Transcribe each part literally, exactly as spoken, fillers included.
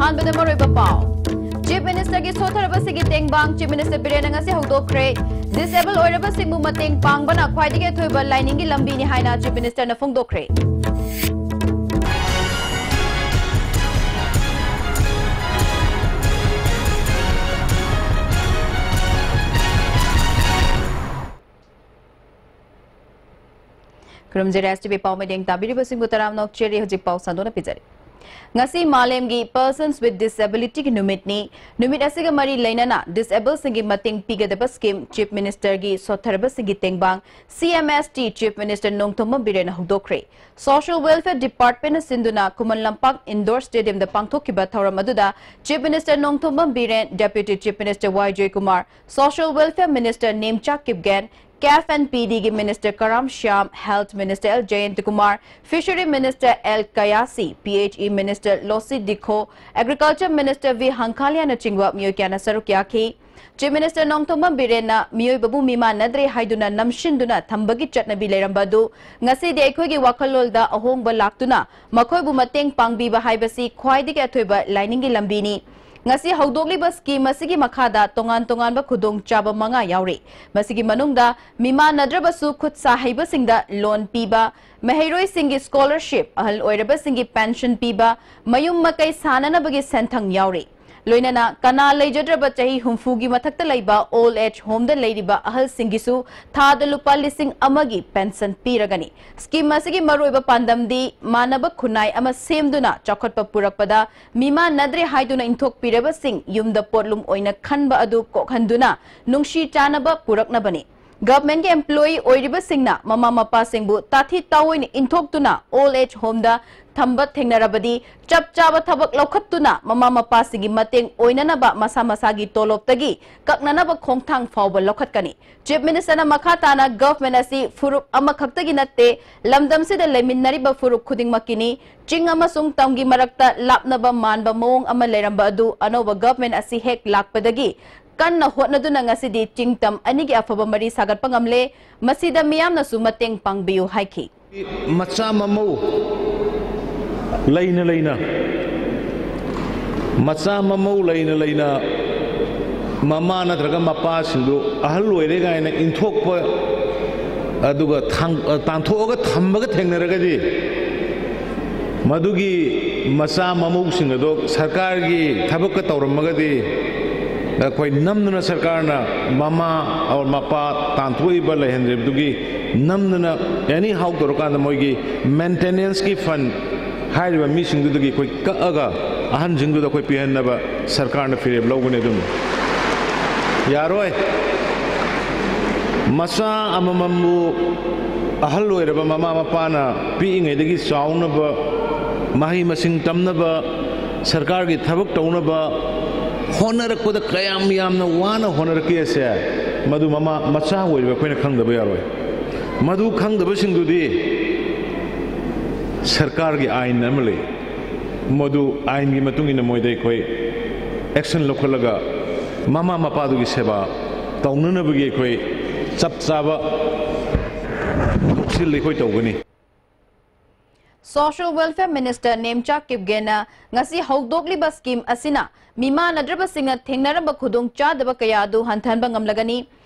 ꯑꯍꯥꯟꯕꯗ ꯃꯔꯨꯑꯣꯏꯕ ꯄꯥꯎ꯫ Chief Minister ꯒꯤ ꯁꯣꯠꯊꯔꯕꯁꯤꯡꯒꯤ ꯇꯦꯡꯕꯥꯡ Chief Minister ꯕꯤꯔꯦꯟꯅ ꯉꯁꯤ ꯍꯧꯗꯣꯛꯈ꯭ꯔꯦ꯫ Disable ꯑꯣꯏꯔꯕꯁꯤꯡꯕꯨ ꯃꯇꯦꯡ ꯄꯥꯡꯕꯅ ꯈ꯭ꯋꯥꯏꯗꯒꯤ ꯑꯊꯣꯏꯕ ꯂꯥꯏꯅꯤꯡꯒꯤ ꯂꯝꯕꯤꯅꯤ ꯍꯥꯏꯅ Chief Minister ꯅ ꯐꯣꯡꯗꯣꯛꯈ꯭ꯔꯦ꯫ ꯈꯨꯔꯨꯝꯖꯔꯤ, S T V ꯄꯥꯎ ꯃꯤꯠꯌꯦꯡ ꯇꯥꯕꯤꯔꯤꯕꯁꯤꯡꯕꯨ ꯇꯔꯥꯝꯅ ꯑꯣꯛꯆꯔꯤ꯫ ꯍꯧꯖꯤꯛ ꯄꯥꯎ ꯁꯟꯗꯣꯛꯅ ꯄꯤꯖꯔꯤ꯫ ꯉꯁꯤ ꯃꯥꯂꯦꯝꯒꯤ Persons with Disability ꯒꯤ ꯅꯨꯃꯤꯠꯅꯤ꯫ ꯅꯨꯃꯤꯠ ꯑꯁꯤꯒ ꯃꯔꯤ ꯂꯩꯅꯅ disable ꯁꯤꯡꯒꯤ ꯃꯇꯦꯡ ꯄꯤꯒꯗꯕ scheme Chief Minister ꯒꯤ ꯁꯣꯠꯊꯔꯕꯁꯤꯡꯒꯤ ꯇꯦꯡꯕꯥꯡ, C M S T, Chief Minister Nongthombam ꯕꯤꯔꯦꯟꯅ ꯍꯧꯗꯣꯛꯈ꯭ꯔꯦ꯫ Social Welfare Department ꯅ ꯁꯤꯟꯗꯨꯅ ꯈꯨꯃꯟ ꯂꯝꯄꯥꯛ Indoor Stadium ꯗ ꯄꯥꯡꯊꯣꯛꯈꯤꯕ ꯊꯧꯔꯝ ꯑꯗꯨꯗ Chief Minister Nongthombam Biren, Deputy Chief Minister Y Joykumar, Social Welfare Minister Nemcha Kipgen, CAF and P D ꯒꯤ Minister Karam Shyam, Health Minister L Jayantakumar, Fishery Minister L Kayisii, P H E Minister Losii Dikho, Agriculture Minister V ꯍꯪꯈꯥꯂꯤꯌꯥꯅꯆꯤꯡꯕ ꯃꯤꯑꯣꯏ ꯀꯌꯥꯅ ꯁꯔꯨꯛ ꯌꯥꯈꯤ꯫ Chief Minister ꯅꯣꯡꯊꯣꯝꯕꯝ ꯕꯤꯔꯦꯟꯅ ꯃꯤꯑꯣꯏꯕꯕꯨ ꯃꯤꯃꯥꯟꯅꯗ꯭ꯔꯦ ꯍꯥꯏꯗꯨꯅ ꯅꯝꯁꯤꯟꯗꯨꯅ ꯊꯝꯕꯒꯤ ꯆꯠꯅꯕꯤ ꯂꯩꯔꯝꯕ ꯑꯗꯨ ꯉꯁꯤꯗꯤ ꯑꯩꯈꯣꯏꯒꯤ ꯋꯥꯈꯜꯂꯣꯟꯗ ꯑꯍꯣꯡꯕ ꯂꯥꯛꯇꯨꯅ ꯃꯈꯣꯏꯕꯨ ꯃꯇꯦꯡ ꯄꯥꯡꯕꯤꯕ ꯍꯥꯏꯕꯁꯤ ꯈ꯭ꯋꯥꯏꯗꯒꯤ ꯑꯊꯣꯏꯕ ꯂꯥꯏꯅꯤꯡꯒꯤ ꯂꯝꯕꯤꯅꯤ꯫ ꯉꯁꯤ ꯍꯧꯗꯣꯛꯂꯤꯕ scheme ꯑꯁꯤꯒꯤ ꯃꯈꯥꯗ ꯇꯣꯉꯥꯟ ꯇꯣꯉꯥꯟꯕ ꯈꯨꯗꯣꯡꯆꯥꯕ ꯃꯉꯥ ꯌꯥꯎꯔꯤ꯫ ꯃꯁꯤꯒꯤ ꯃꯅꯨꯡꯗ ꯃꯤꯃꯥꯟꯅꯗ꯭ꯔꯕꯁꯨ ꯈꯨꯠ ꯁꯥ ꯍꯩꯕꯁꯤꯡꯗ loan ꯄꯤꯕ, ꯃꯍꯩꯔꯣꯏꯁꯤꯡꯒꯤ scholarship, ꯑꯍꯜ ꯑꯣꯏꯔꯕꯁꯤꯡꯒꯤ pension ꯄꯤꯕ, ꯃꯌꯨꯝ ꯃꯀꯩ ꯁꯥꯅꯅꯕꯒꯤ ꯁꯦꯟꯊꯪ ꯌꯥꯎꯔꯤ꯫ ꯂꯣꯏꯅꯅ ꯀꯅꯥ ꯂꯩꯖꯗ꯭ꯔꯕ ꯆꯍꯤ ꯍꯨꯝꯐꯨꯒꯤ ꯃꯊꯛꯇ ꯂꯩꯕ old age home ꯗ ꯂꯩꯔꯤꯕ ꯑꯍꯜꯁꯤꯡꯒꯤꯁꯨ ꯊꯥꯗ ꯂꯨꯄꯥ ꯂꯤꯁꯤꯡ ꯑꯃꯒꯤ pension ꯄꯤꯔꯒꯅꯤ꯫ Scheme ꯑꯁꯤꯒꯤ ꯃꯔꯨꯑꯣꯏꯕ ꯄꯥꯟꯗꯝꯗꯤ ꯃꯥꯟꯅꯕ ꯈꯨꯟꯅꯥꯏ ꯑꯃ ꯁꯦꯝꯗꯨꯅ ꯆꯥꯎꯈꯠꯄ ꯄꯨꯔꯛꯄꯗ ꯃꯤꯃꯥꯟꯅꯗ꯭ꯔꯦ ꯍꯥꯏꯗꯨꯅ ꯏꯟꯊꯣꯛꯄꯤꯔꯕꯁꯤꯡ ꯌꯨꯝꯗ ꯄꯣꯠꯂꯨꯝ ꯑꯣꯏꯅ ꯈꯟꯕ ꯑꯗꯨ ꯀꯣꯛꯍꯟꯗꯨꯅ ꯅꯨꯡꯁꯤ ꯆꯥꯟꯅꯕ ꯄꯨꯔꯛꯅꯕꯅꯤ꯫ Government ꯀꯤ employee ꯑꯣꯏꯔꯤꯕꯁꯤꯡꯅ ꯃꯃꯥ ꯃꯄꯥꯁꯤꯡꯕꯨ ꯇꯥꯊꯤ ꯇꯥꯑꯣꯏꯅ ꯏꯟꯊꯣꯛꯇꯨꯅ old age home ꯗ ꯊꯝꯕ ꯊꯦꯡꯅꯔꯕꯗꯤ ꯆꯞ ꯆꯥꯕ ꯊꯕꯛ ꯂꯧꯈꯠꯇꯨꯅ ꯃꯃꯥ ꯃꯄꯥꯁꯤꯡꯒꯤ ꯃꯇꯦꯡ ꯑꯣꯏꯅꯅꯕ ꯃꯁꯥ ꯃꯁꯥꯒꯤ ꯇꯣꯂꯣꯞꯇꯒꯤ ꯀꯛꯅꯅꯕ ꯈꯣꯡꯊꯥꯡ ꯐꯥꯎꯕ ꯂꯧꯈꯠꯀꯅꯤ꯫ Chief Minister ꯅ ꯃꯈꯥ ꯇꯥꯅ government ꯑꯁꯤ ꯐꯨꯔꯨꯞ ꯑꯃꯈꯛꯇꯒꯤ ꯅꯠꯇꯦ, ꯂꯝꯗꯝꯁꯤꯗ ꯂꯩꯃꯤꯟꯅꯔꯤꯕ ꯐꯨꯔꯨꯞ ꯈꯨꯗꯤꯡꯃꯛꯀꯤꯅꯤ꯫ ꯆꯤꯡ ꯑꯃꯁꯨꯡ ꯇꯝꯒꯤ ꯃꯔꯛꯇ ꯂꯥꯞꯅꯕ ꯃꯥꯟꯕ ꯃꯑꯣꯡ ꯑꯃ ꯂꯩꯔꯝꯕ ꯑꯗꯨ ꯑꯅꯧꯕ government ꯑꯁꯤ ꯍꯦꯛ ꯂꯥꯛꯄꯗꯒꯤ ꯀꯟꯅ ꯍꯣꯠꯅꯗꯨꯅ ꯉꯁꯤꯗꯤ ꯆꯤꯡ ꯇꯝ ꯑꯅꯤꯒꯤ ꯑꯐꯕ ꯃꯔꯤ ꯁꯥꯒꯠꯄ ꯉꯝꯂꯦ꯫ ꯃꯁꯤꯗ ꯃꯤꯌꯥꯝꯅꯁꯨ ꯃꯇꯦꯡ ꯄꯥꯡꯕꯤꯌꯨ ꯍꯥꯏꯈꯤ꯫ ꯃꯆꯥ ꯃꯃꯧ ꯂꯩꯅ ꯂꯩꯅ ꯃꯆꯥ ꯃꯃꯧ ꯂꯩꯅ ꯂꯩꯅ ꯃꯃꯥ ꯅꯠꯇ꯭ꯔꯒ ꯃꯄꯥꯁꯤꯡꯗꯨ ꯑꯍꯜ ꯑꯣꯏꯔꯦ ꯀꯥꯏꯅ ꯏꯟꯊꯣꯛꯄ, ꯑꯗꯨꯒ ꯊꯥꯡ-, ꯇꯥꯟꯊꯣꯛꯑꯒ ꯊꯝꯕꯒ ꯊꯦꯡꯅꯔꯒꯗꯤ, ꯃꯗꯨꯒꯤ ꯃꯆꯥ ꯃꯃꯧꯁꯤꯡ ꯑꯗꯣ ꯁꯔꯀꯥꯔꯒꯤ ꯊꯕꯛꯀ ꯇꯧꯔꯝꯃꯒꯗꯤ, ꯑꯩꯈꯣꯏ ꯅꯝꯗꯨꯅ ꯁꯔꯀꯥꯔꯅ ꯃꯃꯥ ꯑꯣꯔ ꯃꯄꯥ ꯇꯥꯟꯊꯣꯛꯏꯕ ꯂꯩꯍꯟꯗ꯭ꯔꯤꯕꯗꯨꯒꯤ ꯅꯝꯗꯨꯅ ꯑꯦꯅꯤ ꯍꯥꯎ ꯇꯧꯔꯀꯥꯟꯗ ꯃꯣꯏꯒꯤ ꯃꯦꯟꯇꯦꯅꯦꯟꯁꯀꯤ ꯐꯟ ꯍꯥꯏꯔꯤꯕ ꯃꯤꯁꯤꯡꯗꯨꯗꯒꯤ ꯑꯩꯈꯣꯏ ꯀꯛꯑꯒ ꯑꯍꯟꯁꯤꯡꯗꯨꯗ ꯑꯩꯈꯣꯏ ꯄꯤꯍꯟꯅꯕ ꯁꯔꯀꯥꯔꯅ ꯐꯤꯔꯦꯞ ꯂꯧꯒꯅꯤ꯫ ꯑꯗꯨꯝ ꯌꯥꯔꯣꯏ꯫ ꯃꯆꯥ ꯑꯃꯃꯝꯕꯨ ꯑꯍꯜ ꯑꯣꯏꯔꯕ ꯃꯃꯥ ꯃꯄꯥꯅ ꯄꯤꯛꯏꯉꯩꯗꯒꯤ ꯆꯥꯎꯅꯕ, ꯃꯍꯩ ꯃꯁꯤꯡ ꯇꯝꯅꯕ, ꯁꯔꯀꯥꯔꯒꯤ ꯊꯕꯛ ꯇꯧꯅꯕ ꯍꯣꯠꯅꯔꯛꯄꯗ ꯀꯌꯥꯝ ꯌꯥꯝꯅ ꯋꯥꯅ ꯍꯣꯠꯅꯔꯛꯀꯦꯁꯦ, ꯃꯗꯨ ꯃꯃꯥ, ꯃꯆꯥ ꯑꯣꯏꯔꯤꯕ ꯑꯩꯈꯣꯏꯅ ꯈꯪꯗꯕ ꯌꯥꯔꯣꯏ꯫ ꯃꯗꯨ ꯈꯪꯗꯕꯁꯤꯡꯗꯨꯗꯤ ꯁꯔꯀꯥꯔꯒꯤ ꯑꯥꯏꯟ ꯑꯃ ꯂꯩ, ꯃꯗꯨ ꯑꯥꯏꯟꯒꯤ ꯃꯇꯨꯡ ꯏꯟꯅ ꯃꯣꯏꯗ ꯑꯩꯈꯣꯏ ꯑꯦꯛꯁꯟ ꯂꯧꯈꯠꯂꯒ ꯃꯃꯥ ꯃꯄꯥꯗꯨꯒꯤ ꯁꯦꯕꯥ ꯇꯧꯅꯅꯕꯒꯤ ꯑꯩꯈꯣꯏ ꯆꯞ ꯆꯥꯕ ꯊꯧꯁꯤꯜ ꯑꯩꯈꯣꯏ ꯇꯧꯒꯅꯤ꯫ Social Welfare Minister ꯅꯦꯝꯆꯥ ꯀꯤꯞꯒꯦꯅ ꯉꯁꯤ ꯍꯧꯗꯣꯛꯂꯤꯕ ꯁ꯭ꯀꯤꯝ ꯑꯁꯤꯅ ꯃꯤꯃꯥꯟꯅꯗ꯭ꯔꯕꯁꯤꯡꯅ ꯊꯦꯡꯅꯔꯝꯕ ꯈꯨꯗꯣꯡꯆꯥꯗꯕ ꯀꯌꯥ ꯑꯗꯨ ꯍꯟꯊꯍꯟꯕ ꯉꯝꯂꯒꯅꯤ꯫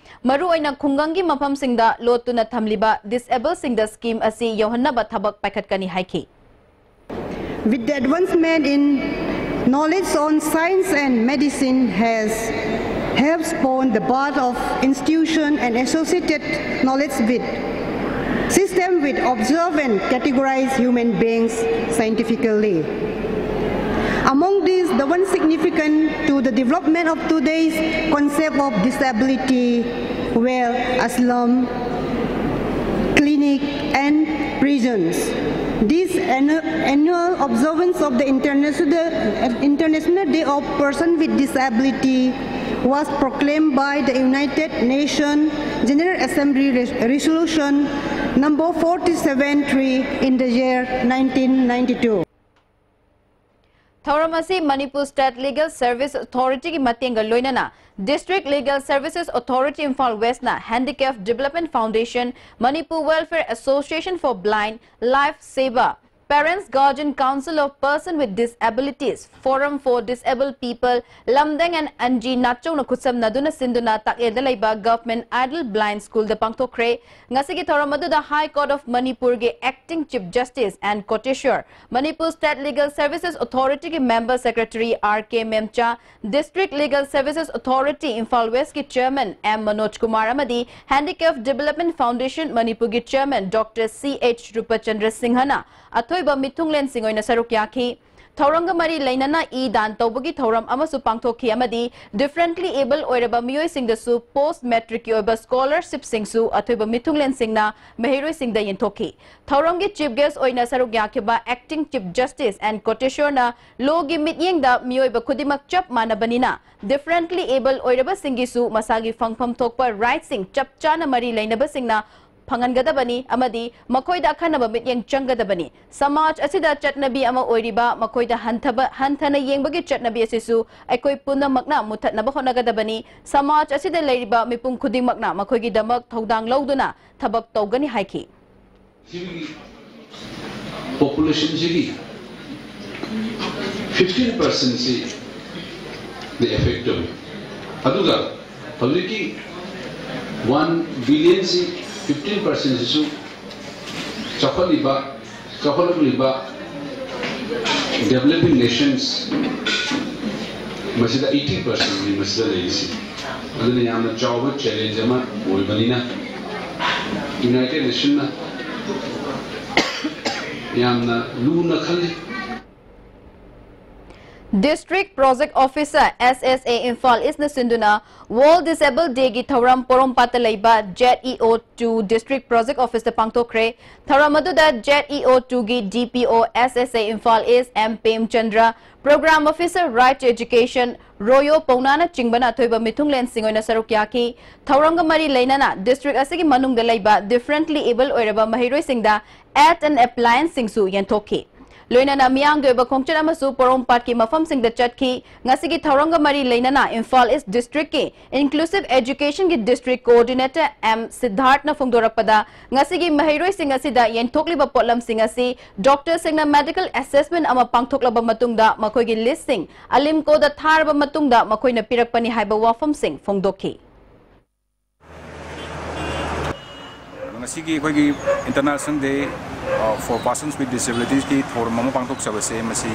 ꯃꯔꯨꯑꯣꯏꯅ ꯈꯨꯡꯒꯪꯒꯤ ꯃꯐꯝꯁꯤꯡꯗ ꯂꯣꯠꯇꯨꯅ ꯊꯝꯂꯤꯕ ꯗꯤꯁꯑꯦꯕꯜꯁꯤꯡꯗ ꯁ꯭ꯀꯤꯝ ꯑꯁꯤ ꯌꯧꯍꯟꯅꯕ ꯊꯕꯛ ꯄꯥꯏꯈꯠꯀꯅꯤ ꯍꯥꯏꯈꯤ꯫ With the advancement in knowledge on science and medicine has helped spawn the birth of institution and associated knowledge with system with observe and categorize human beings scientifically. Among these, the one significant to the development of today's concept of disability were asylum, clinic, and prisons. This annu- annual observance of the International, International Day of Person with Disability was proclaimed by the United Nations General Assembly Res- Resolution number forty-seven three in the year nineteen ninety-two. ꯊꯧꯔꯝ ꯑꯁꯤ Manipur state legal service ꯑꯣꯊꯣꯔꯤꯇꯤꯒꯤ ꯃꯇꯦꯡꯒ ꯂꯣꯏꯅꯅ District Legal Services Authority Imphal Westꯅ Handicap Development Foundation, Manipur Welfare Association for Blind, Life Saver, Parents Guardian Council of Person with Disabilities, Forum for Disabled People, Lamdeng and Anji Nachongna ꯈꯨꯠꯁꯝꯅꯗꯨꯅ ꯁꯤꯟꯗꯨꯅ ꯇꯥꯛꯌꯦꯜꯗ ꯂꯩꯕ Government Idle Blind Schoolꯗ ꯄꯥꯡꯊꯣꯛꯈ꯭ꯔꯦ꯫ ꯉꯁꯤꯒꯤ ꯊꯧꯔꯝ ꯑꯗꯨꯗ High Court of Manipurꯒꯤ Acting Chief Justice N Koteshwar, Manipur State Legal Services Authorityꯒꯤ Member Secretary R K Memcha, District Legal Services Authority Imphal Westꯀꯤ Chairman M Manoj Kumar ꯑꯃꯗꯤ Handicap Development Foundation Manipurꯒꯤ Chairman Doctor C H Rupachandra Singhꯅ ꯑꯊꯣꯏꯕ ꯃꯤꯊꯨꯡꯂꯦꯟꯁꯤꯡ ꯑꯣꯏꯅ ꯁꯔꯨꯛ ꯌꯥꯈꯤ꯫ ꯊꯧꯔꯝꯒ ꯃꯔꯤ ꯂꯩꯅꯅ E ꯗꯥꯟ ꯇꯧꯕꯒꯤ ꯊꯧꯔꯝ ꯑꯃꯁꯨ ꯄꯥꯡꯊꯣꯛꯈꯤ ꯑꯃꯗꯤ differently able ꯑꯣꯏꯔꯕ ꯃꯤꯑꯣꯏꯁꯤꯡꯗꯁꯨ post matricꯀꯤ ꯑꯣꯏꯕ scholarshipꯁꯤꯡꯁꯨ ꯑꯊꯣꯏꯕ ꯃꯤꯊꯨꯡꯂꯦꯟꯁꯤꯡꯅ ꯃꯍꯩꯔꯣꯏꯁꯤꯡꯗ ꯌꯦꯟꯊꯣꯛꯈꯤ꯫ ꯊꯧꯔꯝꯒꯤ Chief Guest ꯑꯣꯏꯅ ꯁꯔꯨꯛ ꯌꯥꯈꯤꯕ Acting Chief Justice N Koteshwarꯅ lawꯒꯤ ꯃꯤꯠꯌꯦꯡꯗ ꯃꯤꯑꯣꯏꯕ ꯈꯨꯗꯤꯡꯃꯛ ꯆꯞ ꯃꯥꯟꯅꯕꯅꯤꯅ differently able ꯑꯣꯏꯔꯕꯁꯤꯡꯒꯤꯁꯨ ꯃꯁꯥꯒꯤ ꯐꯪꯐꯝ ꯊꯣꯛꯄ rightꯁꯤꯡ ꯆꯞ ꯆꯥꯅ ꯃꯔꯤ ꯂꯩꯅꯕꯁꯤꯡꯅ ꯐꯪꯍꯟꯒꯗꯕꯅꯤ ꯑꯃꯗꯤ ꯃꯈꯣꯏꯗ ꯑꯈꯟꯅꯕ ꯃꯤꯠꯌꯦꯡ ꯆꯪꯒꯗꯕꯅꯤ꯫ ꯁꯃꯥꯖ ꯑꯁꯤꯗ ꯆꯠꯅꯕꯤ ꯑꯃ ꯑꯣꯏꯔꯤꯕ ꯃꯈꯣꯏꯗ ꯍꯟꯊꯕ, ꯍꯟꯊꯅ ꯌꯦꯡꯕꯒꯤ ꯆꯠꯅꯕꯤ ꯑꯁꯤꯁꯨ ꯑꯩꯈꯣꯏ ꯄꯨꯝꯅꯃꯛꯅ ꯃꯨꯊꯠꯅꯕ ꯍꯣꯠꯅꯒꯗꯕꯅꯤ꯫ ꯁꯃꯥꯖ ꯑꯁꯤꯗ ꯂꯩꯔꯤꯕ ꯃꯤꯄꯨꯝ ꯈꯨꯗꯤꯡꯃꯛꯅ ꯃꯈꯣꯏꯒꯤꯗꯃꯛ ꯊꯧꯗꯥꯡ ꯂꯧꯗꯨꯅ ꯊꯕꯛ ꯇꯧꯒꯅꯤ ꯍꯥꯏꯈꯤ꯫ ꯁꯤꯒꯤ populationꯁꯤꯒꯤ fifteen percentꯁꯤ ꯗ effect ꯇꯧꯏ꯫ ꯑꯗꯨꯒ ꯍꯧꯖꯤꯛꯀꯤ one billionꯁꯤ fifteen percentꯁꯤꯁꯨ ꯆꯥꯎꯈꯠꯂꯤꯕ, ꯆꯥꯎꯈꯠꯂꯛꯂꯤꯕ developing nations ꯃꯁꯤꯗ eighty percentꯅꯤ ꯃꯁꯤꯗ ꯂꯩꯔꯤꯁꯤ꯫ ꯑꯗꯨꯅ ꯌꯥꯝꯅ ꯆꯥꯎꯕ challenge ꯑꯃ ꯑꯣꯏꯕꯅꯤꯅ United Nationꯅ ꯌꯥꯝꯅ ꯂꯨꯅ ꯈꯜꯂꯤ꯫ District Project Officer, S S A, Imphal Eastꯅ ꯁꯤꯟꯗꯨꯅ World Disabled Dayꯒꯤ ꯊꯧꯔꯝ ꯄꯣꯔꯣꯝꯄꯥꯠꯇ ꯂꯩꯕ Z E O two District Project Officeꯇ ꯄꯥꯡꯊꯣꯛꯈ꯭ꯔꯦ꯫ ꯊꯧꯔꯝ ꯑꯗꯨꯗ Z E O twoꯒꯤ D P O, S S A, Imphal East, M Premchandra, Program Officer, Right to Education, Royo Paunana ꯆꯤꯡꯕꯅ ꯑꯊꯣꯏꯕ ꯃꯤꯊꯨꯡꯂꯦꯟꯁꯤꯡ ꯑꯣꯏꯅ ꯁꯔꯨꯛ ꯌꯥꯈꯤ꯫ ꯊꯧꯔꯝꯒ ꯃꯔꯤ ꯂꯩꯅꯅ district ꯑꯁꯤꯒꯤ ꯃꯅꯨꯡꯗ ꯂꯩꯕ differently able ꯑꯣꯏꯔꯕ ꯃꯍꯩꯔꯣꯏꯁꯤꯡꯗ aid and applianceꯁꯤꯡꯁꯨ ꯌꯦꯟꯊꯣꯛꯈꯤ꯫ ꯂꯣꯏꯅꯅ ꯃꯤꯌꯥꯝꯒꯤ ꯑꯣꯏꯕ ꯈꯣꯡꯆꯠ ꯑꯃꯁꯨ ꯄꯣꯔꯣꯝꯄꯥꯠꯀꯤ ꯃꯐꯝꯁꯤꯡꯗ ꯆꯠꯈꯤ꯫ ꯉꯁꯤꯒꯤ ꯊꯧꯔꯝꯒ ꯃꯔꯤ ꯂꯩꯅꯅ ꯏꯝꯐꯥꯜ ꯏꯁ ꯗꯤꯁꯇ꯭ꯔꯤꯛꯀꯤ Inclusive Education ꯒꯤ District Coordinator ꯑꯦꯝ ꯁꯤꯗꯥꯔꯊꯅ ꯐꯣꯡꯗꯣꯔꯛꯄꯗ, ꯉꯁꯤꯒꯤ ꯃꯍꯩꯔꯣꯏꯁꯤꯡ ꯑꯁꯤꯗ ꯌꯦꯟꯊꯣꯛꯂꯤꯕ ꯄꯣꯠꯂꯝꯁꯤꯡ ꯑꯁꯤ ꯗꯣꯛꯇꯔꯁꯤꯡꯅ medical assessment ꯑꯃ ꯄꯥꯡꯊꯣꯛꯂꯕ ꯃꯇꯨꯡꯗ ꯃꯈꯣꯏꯒꯤ list ꯁꯤꯡ ꯑꯂꯤꯝꯀꯣꯗ ꯊꯥꯔꯕ ꯃꯇꯨꯡꯗ ꯃꯈꯣꯏꯅ ꯄꯤꯔꯛꯄꯅꯤ ꯍꯥꯏꯕ ꯋꯥꯐꯝꯁꯤꯡ ꯐꯣꯡꯗꯣꯛꯈꯤ꯫ ꯉꯁꯤꯒꯤ ꯑꯩꯈꯣꯏꯒꯤ International Day for Persons with Disabilities ꯀꯤ ꯊꯧꯔꯝ ꯑꯃ ꯄꯥꯡꯊꯣꯛꯆꯕꯁꯦ, ꯃꯁꯤ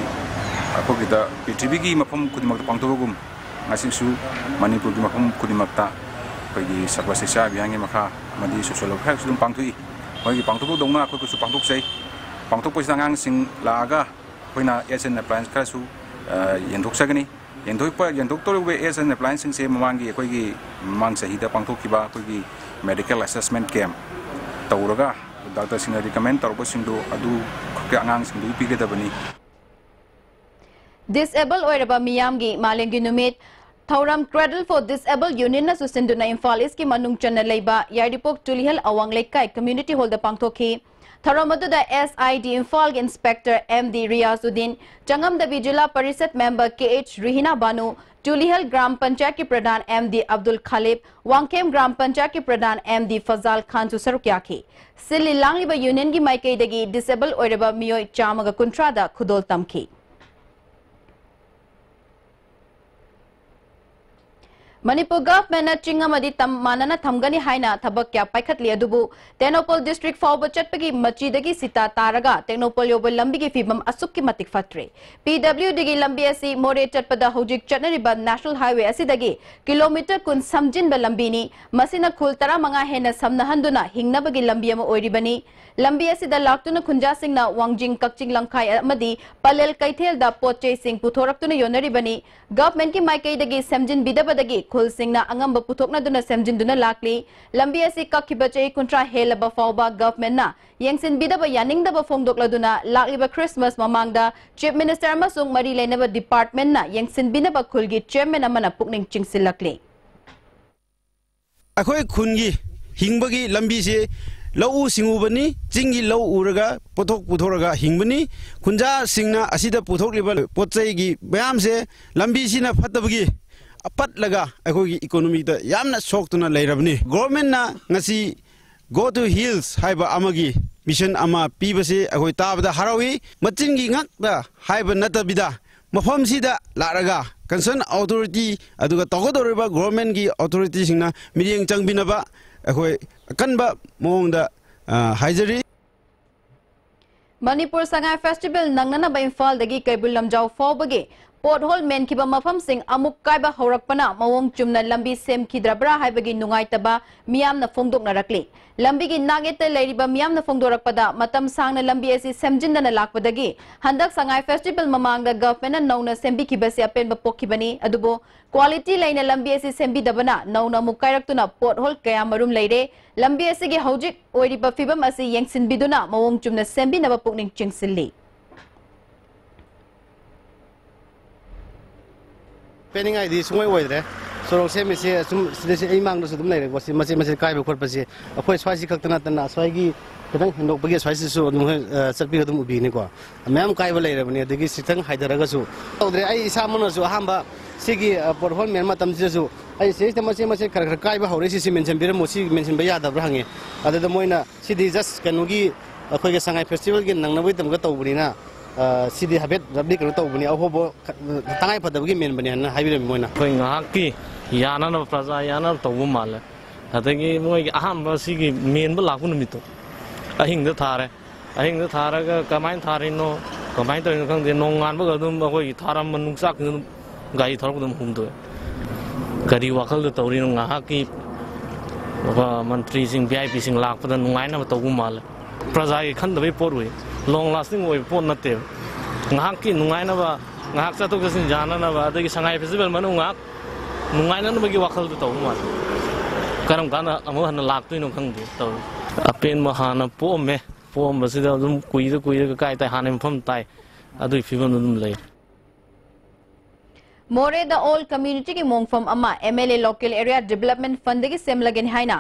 ꯑꯩꯈꯣꯏꯒꯤꯗ ꯄ꯭ꯔꯤꯊꯤꯕꯤꯒꯤ ꯃꯐꯝ ꯈꯨꯗꯤꯡꯃꯛꯇ ꯄꯥꯡꯊꯣꯛꯄꯒꯨꯝ, ꯉꯁꯤꯁꯨ ꯃꯅꯤꯄꯨꯔꯒꯤ ꯃꯐꯝ ꯈꯨꯗꯤꯡꯃꯛꯇ ꯑꯩꯈꯣꯏꯒꯤ ꯁꯔꯕ ꯁꯤꯛꯁꯥ ꯑꯚꯤꯌꯥꯟꯒꯤ ꯃꯈꯥ ꯑꯃꯗꯤ social welfare ꯁꯨ ꯑꯗꯨꯝ ꯄꯥꯡꯊꯣꯛꯏ꯫ ꯑꯩꯈꯣꯏꯒꯤ ꯄꯥꯡꯊꯣꯛꯄꯗꯧꯅ ꯑꯩꯈꯣꯏꯒꯤꯁꯨ ꯄꯥꯡꯊꯣꯛꯆꯩ꯫ ꯄꯥꯡꯊꯣꯛꯄꯁꯤꯗ ꯑꯉꯥꯡꯁꯤꯡ ꯂꯥꯛꯑꯒ ꯑꯩꯈꯣꯏꯅ aids and appliance ꯈꯔꯁꯨ, ꯑ, ꯌꯦꯟꯊꯣꯛꯆꯒꯅꯤ꯫ ꯌꯦꯟꯊꯣꯛꯄ, ꯌꯦꯟꯊꯣꯛꯇꯧꯔꯤꯕ aids and appliance ꯁꯤꯡꯁꯦ ꯃꯃꯥꯡꯒꯤ, ꯑꯩꯈꯣꯏꯒꯤ ꯃꯃꯥꯡ ꯆꯍꯤꯗ ꯄꯥꯡꯊꯣꯛꯈꯤꯕ ꯑꯩꯈꯣꯏꯒꯤ medical assessment camp ꯇꯧꯔꯒ ꯗꯥꯛꯇꯔꯁꯤꯡꯅ recommend ꯇꯧꯔꯛꯄꯁꯤꯡꯗꯨ ꯑꯗꯨ ꯈꯛꯇ ꯑꯉꯥꯡꯁꯤꯡꯗꯨ ꯄꯤꯒꯗꯕꯅꯤ꯫ Disable ꯑꯣꯏꯔꯕ ꯃꯤꯌꯥꯝꯒꯤ ꯃꯥꯂꯦꯝꯒꯤ ꯅꯨꯃꯤꯠ ꯊꯧꯔꯝ Cradle for Disable Union ꯅꯁꯨ ꯁꯤꯟꯗꯨꯅ ꯏꯝꯐꯥꯜ ꯏꯁꯀꯤ ꯃꯅꯨꯡ ꯆꯟꯅ ꯂꯩꯕ ꯌꯥꯏꯔꯤꯄꯣꯛ ꯇꯨꯂꯤꯍꯜ ꯑꯋꯥꯡ ꯂꯩꯀꯥꯏ community hall ꯗ ꯄꯥꯡꯊꯣꯛꯈꯤ꯫ ꯊꯧꯔꯝ ꯑꯗꯨꯗ S I D ꯏꯝꯐꯥꯜꯒꯤ inspector M D Riyajuddin, Changamdabi ꯖꯤꯂꯥ ꯄꯔꯤꯁꯠ member K H Ruhina Banu, Tulihal ꯒ꯭ꯔꯥꯝ ꯄꯟꯆꯥꯌꯠꯀꯤ ꯄ꯭ꯔꯙꯥꯟ M D ꯑꯕꯗꯨꯜ ꯈꯥꯂꯤꯕ, ꯋꯥꯡꯈꯦꯝ ꯒ꯭ꯔꯥꯝ ꯄꯟꯆꯥꯌꯠꯀꯤ ꯄ꯭ꯔꯙꯥꯟ M D ꯐꯖꯥꯜ ꯈꯥꯟꯁꯨ ꯁꯔꯨꯛ ꯌꯥꯈꯤ꯫ ꯁꯤꯜꯂꯤ ꯂꯥꯡꯂꯤꯕ unionꯒꯤ ꯃꯥꯏꯀꯩꯗꯒꯤ disable ꯑꯣꯏꯔꯕ ꯃꯤꯑꯣꯏ ꯆꯥꯝꯃꯒ ꯀꯨꯟꯊ꯭ꯔꯥꯗ ꯈꯨꯗꯣꯜ ꯇꯝꯈꯤ꯫ ꯃꯅꯤꯄꯨꯔ governmentꯅ ꯆꯤꯡ ꯑꯃꯗꯤ ꯇꯝ ꯃꯥꯟꯅꯅ ꯊꯝꯒꯅꯤ ꯍꯥꯏꯅ ꯊꯕꯛ ꯀꯌꯥ ꯄꯥꯏꯈꯠꯂꯤ, ꯑꯗꯨꯕꯨ ꯇꯦꯡꯅꯧꯄꯜ district ꯐꯥꯎꯕ ꯆꯠꯄꯒꯤ ꯃꯆꯤꯗꯒꯤ ꯁꯤꯇꯥ ꯇꯥꯔꯒ ꯇꯦꯡꯅꯧꯄꯜ ꯌꯧꯕ ꯂꯝꯕꯤꯒꯤ ꯐꯤꯕꯝ ꯑꯁꯨꯛꯀꯤ ꯃꯇꯤꯛ ꯐꯠꯇ꯭ꯔꯦ꯫ P W Dꯒꯤ ꯂꯝꯕꯤ ꯑꯁꯤ ꯃꯣꯔꯦ ꯆꯠꯄꯗ ꯍꯧꯖꯤꯛ ꯆꯠꯅꯔꯤꯕ national highway ꯑꯁꯤꯗꯒꯤ kilometre ꯀꯨꯟ ꯁꯝꯖꯤꯟꯕ ꯂꯝꯕꯤꯅꯤ꯫ ꯃꯁꯤꯅ ꯈꯨꯜ ꯇꯔꯥꯃꯉꯥ ꯍꯦꯟꯅ ꯁꯝꯅꯍꯟꯗꯨꯅ ꯍꯤꯡꯅꯕꯒꯤ ꯂꯝꯕꯤ ꯑꯃ ꯑꯣꯏꯔꯤꯕꯅꯤ꯫ ꯂꯝꯕꯤ ꯑꯁꯤꯗ ꯂꯥꯛꯇꯨꯅ ꯈꯨꯟꯖꯥꯁꯤꯡꯅ ꯋꯥꯡꯖꯤꯡ, ꯀꯛꯆꯤꯡ ꯂꯝꯈꯥꯏ ꯑꯃꯗꯤ ꯄꯂꯦꯜ ꯀꯩꯊꯦꯜꯗ ꯄꯣꯠ ꯆꯩꯁꯤꯡ ꯄꯨꯊꯣꯔꯛꯇꯨꯅ ꯌꯣꯟꯅꯔꯤꯕꯅꯤ꯫ Governmentꯀꯤ ꯃꯥꯏꯀꯩꯗꯒꯤ ꯁꯦꯝꯖꯤꯟꯕꯤꯗꯕꯗꯒꯤ ꯈꯨꯜꯁꯤꯡꯅ ꯑꯉꯝꯕ ꯄꯨꯊꯣꯛꯅꯗꯨꯅ ꯁꯦꯝꯖꯤꯟꯗꯨꯅ ꯂꯥꯛꯂꯤ꯫ ꯂꯝꯕꯤ ꯑꯁꯤ ꯀꯛꯈꯤꯕ ꯆꯍꯤ ꯀꯨꯟꯊ꯭ꯔꯥ ꯍꯦꯜꯂꯕ ꯐꯥꯎꯕ governmentꯅ ꯌꯦꯡꯁꯤꯟꯕꯤꯗꯕ ꯌꯥꯅꯤꯡꯗꯕ ꯐꯣꯡꯗꯣꯛꯂꯗꯨꯅ ꯂꯥꯛꯂꯤꯕ Christmas ꯃꯃꯥꯡꯗ Chief Minister ꯑꯃꯁꯨꯡ ꯃꯔꯤ ꯂꯩꯅꯕ departmentꯅ ꯌꯦꯡꯁꯤꯟꯕꯤꯅꯕ ꯈꯨꯜꯒꯤ chairman ꯑꯃꯅ ꯄꯨꯛꯅꯤꯡ ꯆꯤꯡꯁꯤꯜꯂꯛꯂꯤ꯫ ꯑꯩꯈꯣꯏ ꯈꯨꯟꯒꯤ ꯍꯤꯡꯕꯒꯤ ꯂꯝꯕꯤꯁꯤ ꯂꯧꯎ ꯁꯤꯡꯎꯕꯅꯤ, ꯆꯤꯡꯒꯤ ꯂꯧ ꯎꯔꯒ ꯄꯣꯠꯊꯣꯛ ꯄꯨꯊꯣꯔꯒ ꯍꯤꯡꯕꯅꯤ꯫ ꯈꯨꯟꯖꯥꯁꯤꯡꯅ ꯑꯁꯤꯗ ꯄꯨꯊꯣꯛꯂꯤꯕ ꯄꯣꯠ ꯆꯩꯒꯤ ꯃꯌꯥꯝꯁꯦ ꯂꯝꯕꯤꯁꯤꯅ ꯐꯠꯇꯕꯒꯤ ꯑꯄꯠꯂꯒ ꯑꯩꯈꯣꯏꯒꯤ ꯏꯀꯣꯅꯣꯃꯤꯗ ꯌꯥꯝꯅ ꯁꯣꯛꯇꯨꯅ ꯂꯩꯔꯕꯅꯤ꯫ ꯒꯣꯔꯃꯦꯟꯅ ꯉꯁꯤ Go to Hills ꯍꯥꯏꯕ ꯑꯃꯒꯤ ꯃꯤꯁꯟ ꯑꯃ ꯄꯤꯕꯁꯤ ꯑꯩꯈꯣꯏ ꯇꯥꯕꯗ ꯍꯔꯥꯎꯏ꯫ ꯃꯆꯤꯟꯒꯤ ꯉꯥꯛꯇ ꯍꯥꯏꯕ ꯅꯠꯇꯕꯤꯗ ꯃꯐꯝꯁꯤꯗ ꯂꯥꯛꯂꯒ ꯀꯟꯁꯔꯟ ꯑꯣꯊꯣꯔꯤꯇꯤ ꯑꯗꯨꯒ ꯇꯧꯒꯗꯧꯔꯤꯕ ꯒꯣꯔꯃꯦꯟꯒꯤ ꯑꯣꯊꯣꯔꯤꯇꯤꯁꯤꯡꯅ ꯃꯤꯠꯌꯦꯡ ꯆꯪꯕꯤꯅꯕ ꯑꯩꯈꯣꯏ ꯑꯀꯟꯕ ꯃꯑꯣꯡꯗ, ꯑ, ꯍꯥꯏꯖꯔꯤ꯫ ꯃꯅꯤꯄꯨꯔ ꯁꯉꯥꯏ ꯐꯦꯁꯇꯤꯚꯦꯜ ꯅꯪꯅꯅꯕ ꯏꯝꯐꯥꯜꯗꯒꯤ ꯀꯩꯕꯨꯜ ꯂꯝꯖꯥꯎ ꯐꯥꯎꯕꯒꯤ ꯄꯣꯠꯍꯣꯜ ꯃꯦꯟꯈꯤꯕ ꯃꯐꯝꯁꯤꯡ ꯑꯃꯨꯛ ꯀꯥꯏꯕ ꯍꯧꯔꯛꯄꯅ ꯃꯑꯣꯡ ꯆꯨꯝꯅ ꯂꯝꯕꯤ ꯁꯦꯝꯈꯤꯗ꯭ꯔꯕ꯭ꯔꯥ ꯍꯥꯏꯕꯒꯤ ꯅꯨꯡꯉꯥꯏꯇꯕ ꯃꯤꯌꯥꯝꯅ ꯐꯣꯡꯗꯣꯛꯅꯔꯛꯂꯤ꯫ ꯂꯝꯕꯤꯒꯤ ꯅꯥꯛꯌꯦꯠꯇ ꯂꯩꯔꯤꯕ ꯃꯤꯌꯥꯝꯅ ꯐꯣꯡꯗꯣꯔꯛꯄꯗ, ꯃꯇꯝ ꯁꯥꯡꯅ ꯂꯝꯕꯤ ꯑꯁꯤ ꯁꯦꯝꯖꯤꯟꯗꯅ ꯂꯥꯛꯄꯗꯒꯤ ꯍꯟꯗꯛ ꯁꯉꯥꯏ ꯐꯦꯁꯇꯤꯚꯦꯜ ꯃꯃꯥꯡꯗ ꯒꯚꯔꯟꯃꯦꯟꯠꯅ ꯅꯧꯅ ꯁꯦꯝꯕꯤꯈꯤꯕꯁꯤ ꯑꯄꯦꯟꯕ ꯄꯣꯛꯈꯤꯕꯅꯤ꯫ ꯑꯗꯨꯕꯨ ꯀ꯭ꯋꯥꯂꯤꯇꯤ ꯂꯩꯅ ꯂꯝꯕꯤ ꯑꯁꯤ ꯁꯦꯝꯕꯤꯗꯕꯅ ꯅꯧꯅ ꯑꯃꯨꯛ ꯀꯥꯏꯔꯛꯇꯨꯅ ꯄꯣꯠꯍꯣꯜ ꯀꯌꯥ ꯃꯔꯨꯝ ꯂꯩꯔꯦ꯫ ꯂꯝꯕꯤ ꯑꯁꯤꯒꯤ ꯍꯧꯖꯤꯛ ꯑꯣꯏꯔꯤꯕ ꯐꯤꯕꯝ ꯑꯁꯤ ꯌꯦꯡꯁꯤꯟꯕꯤꯗꯨꯅ ꯃꯑꯣꯡ ꯆꯨꯝꯅ ꯁꯦꯝꯕꯤꯅꯕ ꯄꯨꯛꯅꯤꯡ ꯆꯤꯡꯁꯤꯜꯂꯤ꯫ ꯄꯦꯟꯅꯤꯡꯉꯥꯏꯗꯤ ꯁꯨꯡꯑꯣꯏ ꯑꯣꯏꯗ꯭ꯔꯦ꯫ ꯁꯣꯔꯣꯛ ꯁꯦꯝꯃꯤꯁꯦ ꯑꯁꯨꯝ ꯁꯤꯗꯁꯨ ꯑꯩ ꯃꯥꯡꯗꯁꯨ ꯑꯗꯨꯝ ꯂꯩꯔꯦꯀꯣ꯫ ꯁꯤ ꯃꯆꯦꯠ ꯃꯆꯦꯠ ꯀꯥꯏꯕ ꯈꯣꯠꯄꯁꯦ ꯑꯩꯈꯣꯏ ꯁ꯭ꯋꯥꯏꯁꯤ ꯈꯛꯇ ꯅꯠꯇꯅ ꯑꯁ꯭ꯋꯥꯏꯒꯤ ꯈꯤꯇꯪ ꯍꯦꯟꯗꯣꯛꯄꯒꯤ ꯑꯁ꯭ꯋꯥꯏꯁꯤꯁꯨ ꯑꯗꯨꯝ ꯍꯣꯏ, ꯑ, ꯆꯠꯄꯤꯒ ꯑꯗꯨꯝ ꯎꯕꯤꯅꯤꯀꯣ꯫ ꯃꯌꯥꯝ ꯀꯥꯏꯕ ꯂꯩꯔꯕꯅꯤ꯫ ꯑꯗꯒꯤ ꯈꯤꯇꯪ ꯍꯥꯏꯊꯔꯒꯁꯨ ꯇꯧꯗ꯭ꯔꯦ꯫ ꯑꯩ ꯏꯁꯥꯃꯛꯅꯁꯨ ꯑꯍꯥꯟꯕ ꯁꯤꯒꯤ, ꯑ, ꯄꯣꯠꯍꯣꯜ ꯃꯦꯟ ꯃꯇꯝꯁꯤꯗꯁꯨ ꯑꯩ ꯁꯤꯁꯤꯗ ꯃꯆꯦꯠ ꯃꯆꯦꯠ ꯈꯔ ꯈꯔ ꯀꯥꯏꯕ ꯍꯧꯔꯦ, ꯁꯤꯁꯤ ꯃꯦꯟꯁꯤꯟꯕꯤꯔꯝꯃꯨ, ꯁꯤ ꯃꯦꯟꯁꯤꯟꯕ ꯌꯥꯗꯕ꯭ꯔꯥ ꯍꯪꯉꯦ꯫ ꯑꯗꯨꯗ ꯃꯣꯏꯅ ꯁꯤꯗꯤ just ꯀꯩꯅꯣꯒꯤ ꯑꯩꯈꯣꯏꯒꯤ ꯁꯉꯥꯏ ꯐꯦꯁꯇꯤꯚꯦꯜꯒꯤ ꯅꯪꯅꯕꯒꯤꯗꯃꯛꯇ ꯇꯧꯕꯅꯤꯅ, ꯑ, ꯁꯤꯗꯤ ꯍꯥꯏꯐꯦꯠ ꯔꯐꯂꯤ ꯀꯩꯅꯣ ꯇꯧꯕꯅꯤ, ꯑꯍꯣꯕ ꯈ-, ꯇꯉꯥꯏ ꯐꯗꯕꯒꯤ ꯃꯦꯟꯕꯅꯤ ꯍꯥꯏꯅ ꯍꯥꯏꯕꯤꯔꯝꯃꯤ ꯃꯣꯏꯅ꯫ ꯑꯩꯈꯣꯏ ꯉꯥꯏꯍꯥꯛꯀꯤ ꯌꯥꯅꯅꯕ, ꯄ꯭ꯔꯖꯥ ꯌꯥꯅꯅꯕ ꯇꯧꯕ ꯃꯥꯜꯂꯦ꯫ ꯑꯗꯒꯤ ꯃꯣꯏꯒꯤ ꯑꯍꯥꯟꯕ ꯁꯤꯒꯤ ꯃꯦꯟꯕ ꯂꯥꯛꯄ ꯅꯨꯃꯤꯠꯇꯣ ꯑꯍꯤꯡꯗ ꯊꯥꯔꯦ꯫ ꯑꯍꯤꯡꯗ ꯊꯥꯔꯒ ꯀꯃꯥꯏꯅ ꯊꯥꯔꯤꯅꯣ, ꯀꯃꯥꯏꯅ ꯇꯧꯔꯤꯅꯣ ꯈꯪꯗꯦ, ꯅꯣꯡꯉꯥꯟꯕꯒ ꯑꯗꯨꯝ ꯑꯩꯈꯣꯏꯒꯤ ꯊꯥꯔꯝꯕ ꯅꯨꯡꯆꯥꯛꯁꯤꯡ ꯑꯗꯨꯝ ꯒꯥꯔꯤ ꯊꯧꯔꯛꯄ ꯑꯗꯨꯝ ꯍꯨꯝꯗꯣꯛꯑꯦ꯫ ꯀꯔꯤ ꯋꯥꯈꯜꯗ ꯇꯧꯔꯤꯅꯣ? ꯉꯥꯏꯍꯥꯛꯀꯤ, ꯑ, ꯃꯟꯇ꯭ꯔꯤꯁꯤꯡ, ꯚꯤ ꯑꯥꯏ ꯄꯤꯁꯤꯡ ꯂꯥꯛꯄꯗ ꯅꯨꯡꯉꯥꯏꯅꯕ ꯇꯧꯕ ꯃꯥꯜꯂꯦ꯫ ꯄ꯭ꯔꯖꯥꯒꯤ ꯈꯟꯗꯕꯩ ꯄꯣꯠ ꯑꯣꯏ, long lasting ꯑꯣꯏꯕ ꯄꯣꯠ ꯅꯠꯇꯦꯕ꯫ ꯉꯥꯏꯍꯥꯛꯀꯤ ꯅꯨꯡꯉꯥꯏꯅꯕ, ꯉꯥꯏꯍꯥꯛ ꯆꯠꯊꯣꯛ ꯆꯠꯁꯤꯟ ꯌꯥꯅꯅꯕ, ꯑꯗꯒꯤ ꯁꯉꯥꯏ ꯐꯦꯁꯇꯤꯚꯦꯜ ꯃꯅꯨꯡ ꯉꯥꯏꯍꯥꯛ ꯅꯨꯡꯉꯥꯏꯅꯅꯕꯒꯤ ꯋꯥꯈꯜꯗ ꯇꯧꯕ ꯃꯥꯜꯂꯦ꯫ ꯀꯔꯝ ꯀꯥꯟꯗ ꯑꯃꯨꯛ ꯍꯟꯅ ꯂꯥꯛꯇꯣꯏꯅꯣ ꯈꯪꯗꯦ ꯇꯧꯔꯤ꯫ ꯑꯄꯦꯟꯕ ꯍꯥꯟꯅ ꯄꯣꯛꯑꯝꯃꯦ, ꯄꯣꯛꯑꯝꯕꯁꯤꯗ ꯑꯗꯨꯝ ꯀꯨꯏꯗ ꯀꯨꯏꯔꯒ ꯀꯥꯏ ꯇꯥꯏ ꯍꯥꯟꯅꯩ ꯃꯐꯝ ꯇꯥꯏ, ꯑꯗꯨꯒꯤ ꯐꯤꯕꯝꯗ ꯑꯗꯨꯝ ꯂꯩ꯫ ꯃꯣꯔꯦꯗ ꯑꯣꯜ ꯀꯝꯃ꯭ꯌꯨꯅꯤꯇꯤꯒꯤ ꯃꯣꯡꯐꯝ ꯑꯃ MLA Local Area Development Fundꯗꯒꯤ ꯁꯦꯝꯂꯒꯅꯤ ꯍꯥꯏꯅ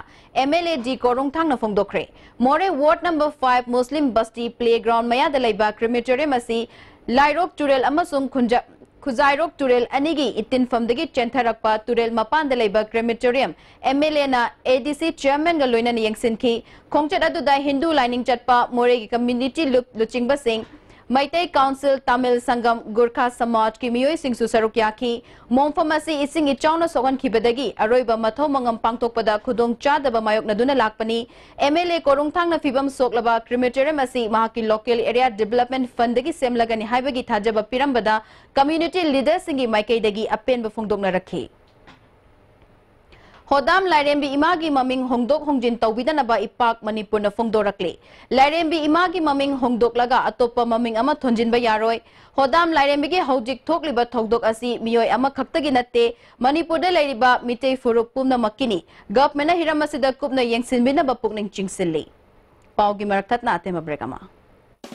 MLA ꯗꯤ ꯀꯣꯔꯣꯡꯊꯥꯡꯅ ꯐꯣꯡꯗꯣꯛꯈ꯭ꯔꯦ꯫ ꯃꯣꯔꯦ Ward Number Five Muslim Basti Playground ꯃꯌꯥꯗ ꯂꯩꯕ crematorium ꯑꯁꯤ ꯂꯥꯏꯔꯣꯛ ꯇꯨꯔꯦꯜ ꯑꯃꯁꯨꯡ ꯈꯨꯟꯖ-, ꯈꯨꯖꯥꯏꯔꯣꯛ ꯇꯨꯔꯦꯜ ꯑꯅꯤꯒꯤ ꯏꯇꯤꯟꯐꯝꯗꯒꯤ ꯆꯦꯟꯊꯔꯛꯄ ꯇꯨꯔꯦꯜ ꯃꯄꯥꯟꯗ ꯂꯩꯕ crematorium MLAꯅ ADC Chairmanꯒ ꯂꯣꯏꯅꯅ ꯌꯦꯡꯁꯤꯟꯈꯤ꯫ ꯈꯣꯡꯆꯠ ꯑꯗꯨꯗ ꯍꯤꯟꯗꯨ ꯂꯥꯏꯅꯤꯡ ꯆꯠꯄ, ꯃꯣꯔꯦꯒꯤ community ꯂꯨꯞ-, ꯂꯨꯆꯤꯡꯕꯁꯤꯡ, Meitei Council, Tamil Sangham, Gurkha Samajꯀꯤ ꯃꯤꯑꯣꯏꯁꯤꯡꯁꯨ ꯁꯔꯨꯛ ꯌꯥꯈꯤ꯫ ꯃꯣꯡꯐꯝ ꯑꯁꯤ ꯏꯁꯤꯡ ꯏꯆꯥꯎꯅ ꯁꯣꯛꯍꯟꯈꯤꯕꯗꯒꯤ ꯑꯔꯣꯏꯕ ꯃꯊꯧ ꯃꯉꯝ ꯄꯥꯡꯊꯣꯛꯄꯗ ꯈꯨꯗꯣꯡ ꯆꯥꯗꯕ ꯃꯥꯌꯣꯛꯅꯗꯨꯅ ꯂꯥꯛꯄꯅꯤ꯫ MLA ꯀꯣꯔꯣꯡꯊꯥꯡꯅ ꯐꯤꯕꯝ ꯁꯣꯛꯂꯕ crematorium ꯑꯁꯤ ꯃꯍꯥꯛꯀꯤ Local Area Development Fundꯗꯒꯤ ꯁꯦꯝꯂꯒꯅꯤ ꯍꯥꯏꯕꯒꯤ ꯊꯥꯖꯕ ꯄꯤꯔꯝꯕꯗ community leaderꯁꯤꯡꯒꯤ ꯃꯥꯏꯀꯩꯗꯒꯤ ꯑꯄꯦꯟꯕ ꯐꯣꯡꯗꯣꯛꯅꯔꯛꯈꯤ꯫ ꯍꯣꯗꯥꯝ ꯂꯥꯏꯔꯦꯝꯕꯤ ꯏꯃꯥꯒꯤ ꯃꯃꯤꯡ ꯍꯣꯡꯗꯣꯛ ꯍꯣꯡꯖꯤꯟ ꯇꯧꯕꯤꯗꯅꯕ ꯏꯄꯥꯛ ꯃꯅꯤꯄꯨꯔꯅ ꯐꯣꯡꯗꯣꯔꯛꯂꯤ꯫ ꯂꯥꯏꯔꯦꯝꯕꯤ ꯏꯃꯥꯒꯤ ꯃꯃꯤꯡ ꯍꯣꯡꯗꯣꯛꯂꯒ ꯑꯇꯣꯞꯄ ꯃꯃꯤꯡ ꯑꯃ ꯊꯣꯟꯖꯤꯟꯕ ꯌꯥꯔꯣꯏ꯫ ꯍꯣꯗꯥꯝ ꯂꯥꯏꯔꯦꯝꯕꯤꯒꯤ ꯍꯧꯖꯤꯛ ꯊꯣꯛꯂꯤꯕ ꯊꯧꯗꯣꯛ ꯑꯁꯤ ꯃꯤꯑꯣꯏ ꯑꯃꯈꯛꯇꯒꯤ ꯅꯠꯇꯦ, ꯃꯅꯤꯄꯨꯔꯗ ꯂꯩꯔꯤꯕ ꯃꯤꯇꯩ ꯐꯨꯔꯨꯞ ꯄꯨꯝꯅꯃꯛꯀꯤꯅꯤ꯫ Governmentꯅ ꯍꯤꯔꯝ ꯑꯁꯤꯗ ꯀꯨꯞꯅ ꯌꯦꯡꯁꯤꯟꯕꯤꯅꯕ ꯄꯨꯛꯅꯤꯡ ꯆꯤꯡꯁꯤꯜꯂꯤ꯫ ꯄꯥꯎꯒꯤ ꯃꯔꯛ ꯊꯠꯅ ꯑꯇꯦꯝꯕ break ꯑꯃ꯫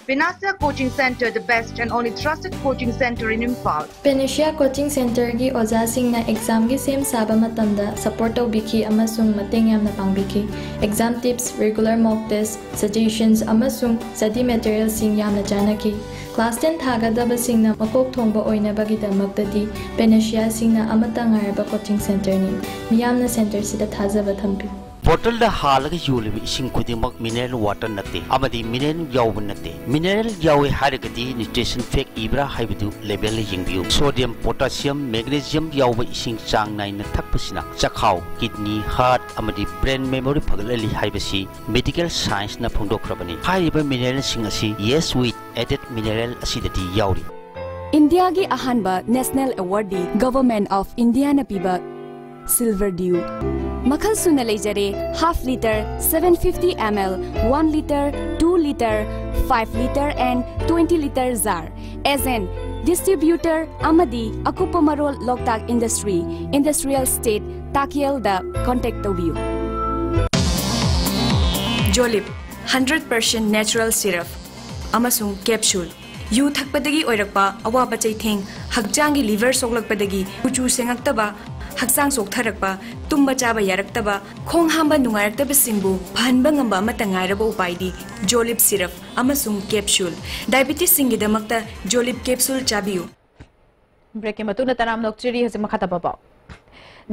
Panacea Coaching Center, the best and only trusted coaching center in Imphal. Panacea Coaching Centerꯒꯤ ꯑꯣꯖꯥꯁꯤꯡꯅ examꯒꯤ ꯁꯦꯝ ꯁꯥꯕ ꯃꯇꯝꯗ support ꯇꯧꯕꯤꯈꯤ ꯑꯃꯁꯨꯡ ꯃꯇꯦꯡ ꯌꯥꯝꯅ ꯄꯥꯡꯕꯤꯈꯤ꯫ Exam tips, regular mock test, suggestions ꯑꯃꯁꯨꯡ study materialꯁꯤꯡ ꯌꯥꯝꯅ ꯆꯥꯟꯅꯈꯤ꯫ Class ten ꯊꯥꯒꯗꯕꯁꯤꯡꯅ ꯃꯀꯣꯛ ꯊꯣꯡꯕ ꯑꯣꯏꯅꯕꯒꯤꯗꯃꯛꯇꯗꯤ Panaceaꯁꯤꯡꯅ ꯑꯃꯠꯇ ꯉꯥꯏꯔꯕ coaching centerꯅꯤ꯫ ꯃꯤꯌꯥꯝꯅ centerꯁꯤꯗ ꯊꯥꯖꯕ ꯊꯝꯕꯤꯌꯨ꯫ Bottleꯗ ꯍꯥꯜꯂꯒ ꯌꯣꯜꯂꯤꯕ ꯏꯁꯤꯡ ꯈꯨꯗꯤꯡꯃꯛ mineral water ꯅꯠꯇꯦ ꯑꯃꯗꯤ mineral ꯌꯥꯎꯕ ꯅꯠꯇꯦ꯫ Mineral ꯌꯥꯎꯏ ꯍꯥꯏꯔꯒꯗꯤ nutrition fact ꯏꯕ꯭ꯔꯥ ꯍꯥꯏꯕꯗꯨ labelꯗ ꯌꯦꯡꯕꯤꯌꯨ꯫ Sodium, potassium, magnesium ꯌꯥꯎꯕ ꯏꯁꯤꯡ ꯆꯥꯡ ꯅꯥꯏꯅ ꯊꯛꯄꯁꯤꯅ ꯆꯈꯥꯎ, kidney, heart ꯑꯃꯗꯤ brain memory ꯐꯒꯠꯍꯜꯂꯤ ꯍꯥꯏꯕꯁꯤ medical scienceꯅ ꯐꯣꯡꯗꯣꯛꯈ꯭ꯔꯕꯅꯤ꯫ ꯍꯥꯏꯔꯤꯕ mineralꯁꯤꯡ ꯑꯁꯤ Yes with Added Mineral ꯑꯁꯤꯗꯗꯤ ꯌꯥꯎꯔꯤ꯫ ꯏꯟꯗꯤꯌꯥꯒꯤ ꯑꯍꯥꯟꯕ national awardꯗꯤ Government of Indiaꯅ ꯄꯤꯕ Silver Dew꯫ ꯃꯈꯜ ꯁꯨꯅ ꯂꯩꯖꯔꯦ, half litre, seven fifty ml, one litre, two litre, five litre and twenty litre jar꯫ Agent, distributor ꯑꯃꯗꯤ ꯑꯀꯨꯞꯄ ꯃꯔꯣꯜ ꯂꯣꯛꯇꯥꯛ Industry, Industrial Estate, ꯇꯥꯀꯦꯜꯗ contact ꯇꯧꯕꯤꯌꯨ꯫ Jolib, hundred percent natural syrup ꯑꯃꯁꯨꯡ capsule꯫ U ꯊꯛꯄꯗꯒꯤ ꯑꯣꯏꯔꯛꯄ ꯑꯋꯥꯕ ꯆꯩꯊꯦꯡ, ꯍꯛꯆꯥꯡꯒꯤ ꯂꯤꯚꯔ ꯁꯣꯛꯂꯛꯄꯗꯒꯤ ꯀꯨꯆꯨ ꯁꯦꯡꯉꯛꯇꯕ, ꯍꯛꯆꯥꯡ ꯆꯣꯛꯊꯔꯛꯄ, ꯇꯨꯝꯕ ꯆꯥꯕ ꯌꯥꯔꯛꯇꯕ, ꯈꯣꯡ ꯍꯥꯝꯕ ꯅꯨꯡꯉꯥꯏꯔꯛꯇꯕꯁꯤꯡꯕꯨ ꯐꯍꯟꯕ ꯉꯝꯕ ꯑꯃꯠꯇ ꯉꯥꯏꯔꯕ ꯎꯄꯥꯏꯗꯤ ꯖꯣꯂꯤꯞ ꯁꯤꯔꯞ ꯑꯃꯁꯨꯡ ꯀꯦꯞꯁꯨꯜ꯫ ꯗꯥꯏꯕꯤꯇꯤꯁꯁꯤꯡꯒꯤꯗꯃꯛꯇ ꯖꯣꯂꯤꯞ ꯀꯦꯞꯁꯨꯜ ꯆꯥꯕꯤꯌꯨ꯫ ꯕ꯭ꯔꯦꯛꯀꯤ ꯃꯇꯨꯡꯗ ꯇꯔꯥꯝꯅ ꯑꯣꯛꯆꯔꯤ꯫ ꯍꯧꯖꯤꯛ ꯃꯈꯥ ꯇꯥꯕ ꯄꯥꯎ꯫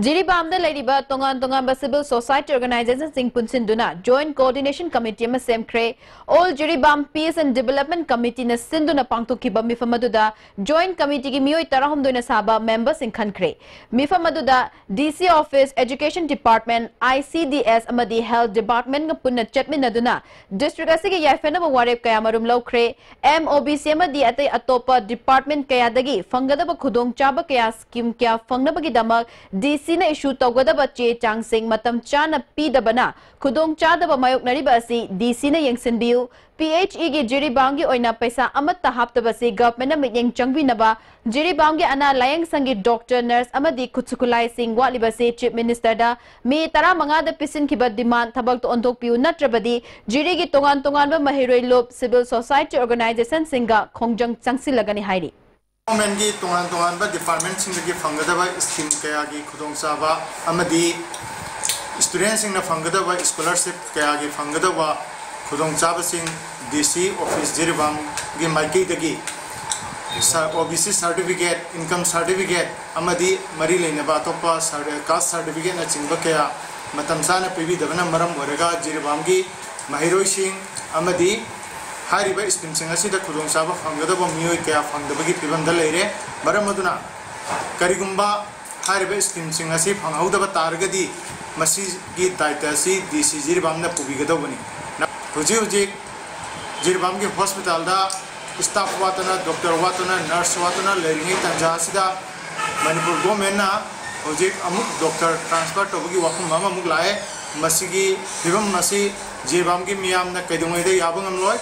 ꯖꯤꯔꯤꯕꯥꯝꯗ ꯂꯩꯔꯤꯕ ꯇꯣꯉꯥꯟ ꯇꯣꯉꯥꯟꯕ civil society organizationꯁꯤꯡ ꯄꯨꯟꯁꯤꯟꯗꯨꯅ Joint Coordination Committee ꯑꯃ ꯁꯦꯝꯈ꯭ꯔꯦ꯫ All Jiribam Peace and Development Committeeꯅ ꯁꯤꯟꯗꯨꯅ ꯄꯥꯡꯊꯣꯛꯈꯤꯕ ꯃꯤꯐꯝ ꯑꯗꯨꯗ Joint Committeeꯒꯤ ꯃꯤꯑꯣꯏ ꯇꯔꯥꯍꯨꯝꯗꯣꯏꯅ ꯁꯥꯕ memberꯁꯤꯡ ꯈꯟꯈ꯭ꯔꯦ꯫ ꯃꯤꯐꯝ ꯑꯗꯨꯗ DC office, education department, ICDS ꯑꯃꯗꯤ health departmentꯒ ꯄꯨꯟꯅ ꯆꯠꯃꯤꯟꯅꯗꯨꯅ district ꯑꯁꯤꯒꯤ ꯌꯥꯏꯐꯅꯕ ꯋꯥꯔꯦꯞ ꯀꯌꯥꯃꯔꯨꯝ ꯂꯧꯈ꯭ꯔꯦ꯫ MOBC ꯑꯃꯗꯤ ꯑꯇꯩ ꯑꯇꯣꯞꯄ department ꯀꯌꯥꯗꯒꯤ ꯐꯪꯒꯗꯕ ꯈꯨꯗꯣꯡꯆꯥꯕ ꯀꯌꯥ, scheme ꯀꯌꯥ ꯐꯪꯅꯕꯒꯤꯗꯃꯛ DCꯅ issue ꯇꯧꯒꯗꯕ ꯆꯦ ꯆꯥꯡꯁꯤꯡ ꯃꯇꯝ ꯆꯥꯅ ꯄꯤꯗꯕꯅ ꯈꯨꯗꯣꯡꯆꯥꯗꯕ ꯃꯥꯌꯣꯛꯅꯔꯤꯕ ꯑꯁꯤ DCꯅ ꯌꯦꯡꯁꯤꯟꯕꯤꯌꯨ꯫ PHEꯒꯤ ꯖꯤꯔꯤꯕꯥꯝꯒꯤ ꯑꯣꯏꯅ ꯄꯩꯁꯥ ꯑꯃꯠꯇ ꯍꯥꯞꯇꯕꯁꯤ governmentꯅ ꯃꯤꯠꯌꯦꯡ ꯆꯪꯕꯤꯅꯕ, ꯖꯤꯔꯤꯕꯥꯝꯒꯤ ꯑꯅꯥ ꯂꯥꯌꯦꯡ ꯁꯪꯒꯤ doctor, nurse ꯑꯃꯗꯤ ꯈꯨꯠꯁꯨ ꯈꯨꯠꯂꯥꯏꯁꯤꯡ ꯋꯥꯠꯂꯤꯕꯁꯤ Chief Ministerꯗ ꯃꯦ ꯇꯔꯥꯃꯉꯥꯗ ꯄꯤꯁꯤꯟꯈꯤꯕ demand ꯊꯕꯛꯇ ꯑꯣꯟꯊꯣꯛꯄꯤꯌꯨ, ꯅꯠꯇ꯭ꯔꯕꯗꯤ ꯖꯤꯔꯤꯒꯤ ꯇꯣꯉꯥꯟ ꯇꯣꯉꯥꯟꯕ ꯃꯍꯩꯔꯣꯏ ꯂꯨꯞ, civil society organizationꯁꯤꯡꯒ ꯈꯣꯡꯖꯪ ꯆꯪꯁꯤꯜꯂꯒꯅꯤ ꯍꯥꯏꯔꯤ꯫ Governmentꯀꯤ ꯇꯣꯉꯥꯟ ꯇꯣꯉꯥꯟꯕ departmentꯁꯤꯡꯗꯒꯤ ꯐꯪꯒꯗꯕ scheme ꯀꯌꯥꯒꯤ ꯈꯨꯗꯣꯡꯆꯥꯕ ꯑꯃꯗꯤ studentꯁꯤꯡꯅ ꯐꯪꯒꯗꯕ scholarship ꯀꯌꯥꯒꯤ ꯐꯪꯒꯗꯕ ꯈꯨꯗꯣꯡꯆꯥꯕꯁꯤꯡ DC office ꯖꯤꯔꯤꯕꯥꯝꯒꯤ ꯃꯥꯏꯀꯩꯗꯒꯤ ꯁ-, OBC certificate, income certificate ꯑꯃꯗꯤ ꯃꯔꯤ ꯂꯩꯅꯕ ꯑꯇꯣꯞꯄ ꯁꯔ-, caste certificateꯅꯆꯤꯡꯕ ꯀꯌꯥ ꯃꯇꯝ ꯆꯥꯅ ꯄꯤꯕꯤꯗꯕꯅ ꯃꯔꯝ ꯑꯣꯏꯔꯒ ꯖꯤꯔꯤꯕꯥꯝꯒꯤ ꯃꯍꯩꯔꯣꯏꯁꯤꯡ ꯑꯃꯗꯤ ꯍꯥꯏꯔꯤꯕ schemeꯁꯤꯡ ꯑꯁꯤꯗ ꯈꯨꯗꯣꯡꯆꯥꯕ ꯐꯪꯒꯗꯕ ꯃꯤꯑꯣꯏ ꯀꯌꯥ ꯐꯪꯗꯕꯒꯤ ꯐꯤꯕꯝꯗ ꯂꯩꯔꯦ꯫ ꯃꯔꯝ ꯑꯗꯨꯅ ꯀꯔꯤꯒꯨꯝꯕ ꯍꯥꯏꯔꯤꯕ schemeꯁꯤꯡ ꯑꯁꯤ ꯐꯪꯍꯧꯗꯕ ꯇꯥꯔꯒꯗꯤ ꯃꯁꯤꯒꯤ ꯗꯥꯏꯇ ꯑꯁꯤ DC ꯖꯤꯔꯤꯕꯥꯝꯅ ꯄꯨꯕꯤꯒꯗꯧꯕꯅꯤ꯫ ꯍꯧꯖꯤꯛ ꯍꯧꯖꯤꯛ ꯖꯤꯔꯤꯕꯥꯝꯒꯤ hospitalꯗ staff ꯋꯥꯠꯇꯅ, doctor ꯋꯥꯠꯇꯅ, nurse ꯋꯥꯠꯇꯅ ꯂꯩꯔꯤꯉꯩ ꯇꯥꯟꯖꯥ ꯑꯁꯤꯗ ꯃꯅꯤꯄꯨꯔ governmentꯅ ꯍꯧꯖꯤꯛ ꯑꯃꯨꯛ doctor transfer ꯇꯧꯕꯒꯤ ꯋꯥꯐꯝ ꯑꯃꯃꯨꯛ ꯂꯥꯛꯑꯦ꯫ ꯃꯁꯤꯒꯤ ꯐꯤꯕꯝ ꯑꯁꯤ ꯖꯤꯔꯤꯕꯥꯝꯒꯤ ꯃꯤꯌꯥꯝꯅ ꯀꯩꯗꯧꯉꯩꯗ ꯌꯥꯕ ꯉꯝꯂꯣꯏ꯫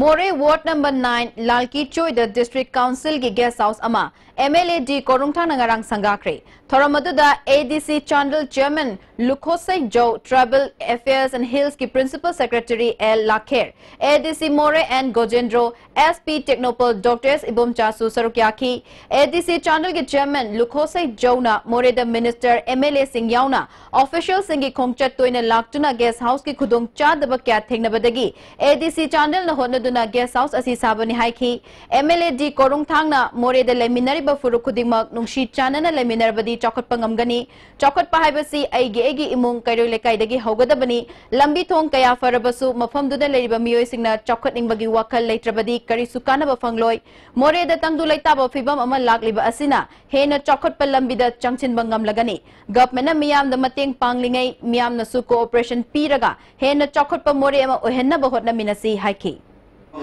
ꯃꯣꯔꯦ ward number nine ꯂꯥꯜꯀꯤ ꯆꯣꯏꯗ district councilꯒꯤ guest house ꯑꯃ MLA ꯗꯤ ꯀꯣꯔꯨꯡꯊꯥꯡꯅ ꯉꯔꯥꯡ ꯁꯪꯒꯥꯈ꯭ꯔꯦ꯫ ꯊꯧꯔꯝ ꯑꯗꯨꯗ ADC Chandel chairman Lukhosei Zou, Tribal Affairs and Hills ꯀꯤ Principal Secretary L Lakher, A D C Moreh N Gojendro, S P Tengnoupal doctor S ꯏꯕꯣꯝꯆꯥꯁꯨ ꯁꯔꯨꯛ ꯌꯥꯈꯤ꯫ ꯑꯦ ꯗꯤ ꯁꯤ ꯆꯥꯟꯗꯦꯜꯒꯤ Chairman ꯂꯨꯈꯣꯁꯩ ꯖꯧꯅ ꯃꯣꯔꯦꯗ Minister, ꯑꯦꯝ ꯑꯦꯜ ꯑꯦꯁꯤꯡ ꯌꯥꯎꯅ officialꯁꯤꯡꯒꯤ ꯈꯣꯡꯆꯠ ꯇꯣꯏꯅ ꯂꯥꯛꯇꯨꯅ guest houseꯀꯤ ꯈꯨꯗꯣꯡꯆꯥꯗꯕ ꯀꯌꯥ ꯊꯦꯡꯅꯕꯗꯒꯤ ꯑꯦ ꯗꯤ ꯁꯤ ꯆꯥꯟꯗꯦꯜꯅ ꯍꯣꯠꯅꯗꯨꯅ guest house ꯑꯁꯤ ꯁꯥꯕꯅꯤ ꯍꯥꯏꯈꯤ꯫ ꯑꯦꯝ ꯑꯦꯜ ꯑꯦ ꯗꯤ ꯀꯣꯔꯨꯡꯊꯥꯡꯅ ꯃꯣꯔꯦꯗ ꯂꯩꯃꯤꯟꯅꯔꯤꯕ ꯐꯨꯔꯨꯞ ꯈꯨꯗꯤꯡꯃꯛ ꯅꯨꯡꯁꯤ ꯆꯥꯟꯅꯅ ꯂꯩꯃꯤꯟꯅꯔꯕꯗꯤ ꯆꯥꯎꯈꯠꯄ ꯉꯝꯒꯅꯤ꯫ ꯆꯥꯎꯈꯠꯄ ꯍꯥꯏꯕꯁꯤ ꯑꯩꯒꯤ ꯑꯩꯒꯤ ꯏꯃꯨꯡ ꯀꯩꯔꯣꯏ ꯂꯩꯀꯥꯏꯗꯒꯤ ꯍꯧꯒꯗꯕꯅꯤ꯫ ꯂꯝꯕꯤ ꯊꯣꯡ ꯀꯌꯥ ꯐꯔꯕꯁꯨ ꯃꯐꯝꯗꯨꯗ ꯂꯩꯔꯤꯕ ꯃꯤꯑꯣꯏꯁꯤꯡꯅ ꯆꯥꯎꯈꯠꯅꯤꯡꯕꯒꯤ ꯋꯥꯈꯜ ꯂꯩꯇ꯭ꯔꯕꯗꯤ ꯀꯔꯤꯁꯨ ꯀꯥꯟꯅꯕ ꯐꯪꯂꯣꯏ꯫ ꯃꯣꯔꯦꯗ ꯇꯪꯗꯨ ꯂꯩꯇꯥꯕ ꯐꯤꯕꯝ ꯑꯃ ꯂꯥꯛꯂꯤꯕ ꯑꯁꯤꯅ ꯍꯦꯟꯅ ꯆꯥꯎꯈꯠꯄ ꯂꯝꯕꯤꯗ ꯆꯪꯁꯤꯟꯕ ꯉꯝꯂꯒꯅꯤ꯫ Governmentꯅ ꯃꯤꯌꯥꯝꯗ ꯃꯇꯦꯡ ꯄꯥꯡꯂꯤꯉꯩ ꯃꯤꯌꯥꯝꯅꯁꯨ cooperation ꯄꯤꯔꯒ ꯍꯦꯟꯅ ꯆꯥꯎꯈꯠꯄ ꯃꯣꯔꯦ ꯑꯃ ꯑꯣꯏꯍꯟꯅꯕ ꯍꯣꯠꯅꯃꯤꯟꯅꯁꯤ ꯍꯥꯏꯈꯤ꯫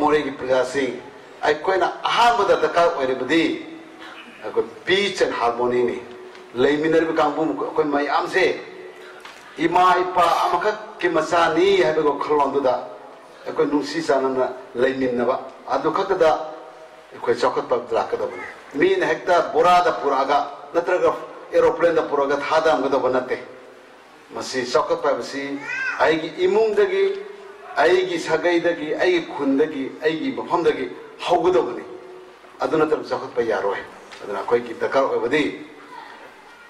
ꯃꯣꯔꯦꯒꯤ ꯄ꯭ꯔꯖꯥꯁꯤꯡ, ꯑꯩꯈꯣꯏꯅ ꯑꯍꯥꯟꯕꯗ ꯗꯔꯀꯥꯔ ꯑꯣꯏꯔꯤꯕꯗꯤ ꯑꯩꯈꯣꯏ peace and harmonyꯅꯤ꯫ ꯂꯩꯃꯤꯟꯅꯔꯤꯕ ꯀꯥꯡꯕꯨ ꯑꯩꯈꯣꯏ ꯃꯌꯥꯝꯁꯦ ꯏꯃꯥ ꯏꯄꯥ ꯑꯃꯈꯛꯀꯤ ꯃꯆꯥꯅꯤ ꯍꯥꯏꯕꯒꯤ ꯋꯥꯈꯜꯂꯣꯟꯗꯨꯗ ꯑꯩꯈꯣꯏ ꯅꯨꯡꯁꯤ ꯆꯥꯟꯅꯅ ꯂꯩꯃꯤꯟꯅꯕ, ꯑꯗꯨ ꯈꯛꯇꯗ ꯑꯩꯈꯣꯏ ꯆꯥꯎꯈꯠꯄ ꯂꯥꯛꯀꯗꯕꯅꯤ꯫ ꯃꯤꯅ ꯍꯦꯛꯇ ꯕꯣꯔꯥꯗ ꯄꯨꯔꯛꯑꯒ ꯅꯠꯇ꯭ꯔꯒ aeroplaneꯗ ꯄꯨꯔꯛꯑꯒ ꯊꯥꯗꯔꯝꯒꯗꯕ ꯅꯠꯇꯦ꯫ ꯃꯁꯤ ꯆꯥꯎꯈꯠꯄ ꯍꯥꯏꯕꯁꯤ ꯑꯩꯒꯤ ꯏꯃꯨꯡꯗꯒꯤ, ꯑꯩꯒꯤ ꯁꯥꯒꯩꯗꯒꯤ, ꯑꯩꯒꯤ ꯈꯨꯟꯗꯒꯤ, ꯑꯩꯒꯤ ꯃꯐꯝꯗꯒꯤ ꯍꯧꯒꯗꯧꯕꯅꯤ꯫ ꯑꯗꯨ ꯅꯠꯇꯅ ꯆꯥꯎꯈꯠꯄ ꯌꯥꯔꯣꯏ꯫ ꯑꯗꯨꯅ ꯑꯩꯈꯣꯏꯒꯤ ꯗꯔꯀꯥꯔ ꯑꯣꯏꯕꯗꯤ